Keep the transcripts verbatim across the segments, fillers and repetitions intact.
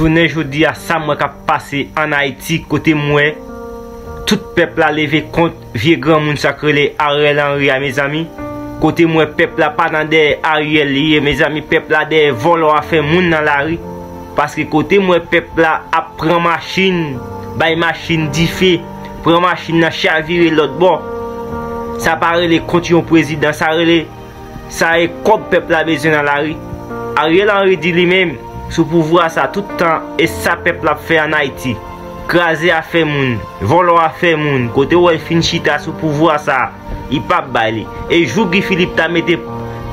Jounen jodi a, sa m wè k ap pase ann Ayiti, kote m wè tout pèp la leve kont vye granmoun sa k rele Ariel Henry a, mezanmi. Kote m wè pèp la pa nan dèyè Ariel li ye, mezanmi, pèp la dèyè vòlò afè moun nan lari. Paske kote m wè pèp la ap pran machin, bay machin dife, pran machin nan chavire lòt bò. Sa pa rele kont yon prezidan, sa rele, sa e kòb pèp la bezwen nan lari. Ariel Henry di li menm, sou pouvwa sa tout tan, e sa pèp la ap fè ann Ayiti. Kraze afè moun, vòlò afè moun, kote w wè l fin chita sou pouvwa sa, li p ap bay li. E jou Guy Philippe ta mete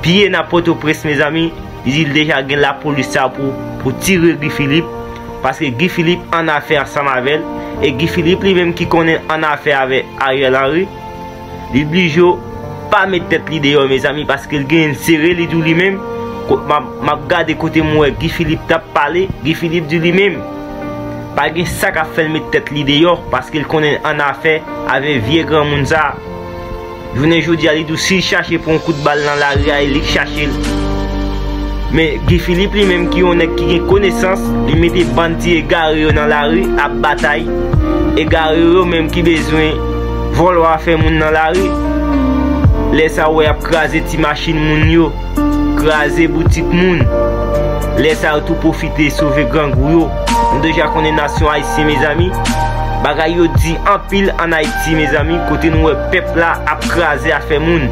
pye nan Pòtoprens, mezanmi, li di l deja gen lapolis sa pou, pou tire Guy Philippe, paske Guy Philippe ann afè ansanm avè l, e Guy Philippe li menm ki konnen ann afè avè Ariel Henry, li blije pa met tèt li deyò, mezanmi, paske l genyen sere, li di w li menm, ko-, m ap, m ap gade kote m wè Guy Philippe t ap pale, Guy Philippe di li menm, pa gen sa k ap fè l met tèt li deyò, paske l konnen ann afè avè vye granmoun sa. Jounen jodi a, li di w si l chache pran yon kout bal nan lari a, e li k chache l. Men Guy Philippe li menm ki yon nèg ki gen konesans, li mete bann ti egare yo nan lari ap batay. Egare yo menm ki bezwen vòlò afè moun nan lari. Lè sa w wè y ap kraze ti machin moun yo, kraze boutik moun. Lè sa yo tou pwofite sove grangou yo. Nou deja konnen nasyon ayisyen, mezanmi. Bagay yo di anpil ann Ayiti, mezanmi, kote nou wè pèp la ap kraze afè moun.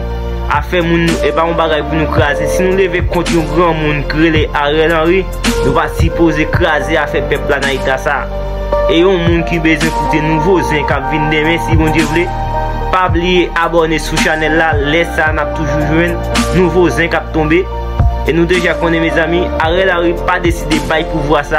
Afè moun, e pa yon bagay pou nou kraze. Si nou leve kont yon granmoun ki rele Ariel Henry, nou pa sipoze kraze afè pèp la nan eta sa. E yon moun ki bezwen koute nouvo zen k ap vin demen, si Bondye vle, pa bliye abòne sou chanèl la, lè sa n ap toujou jwenn nouvo zen k ap tonbe. E nou deja konnen, mezanmi, Ariel Henry pa deside bay pouvwa sa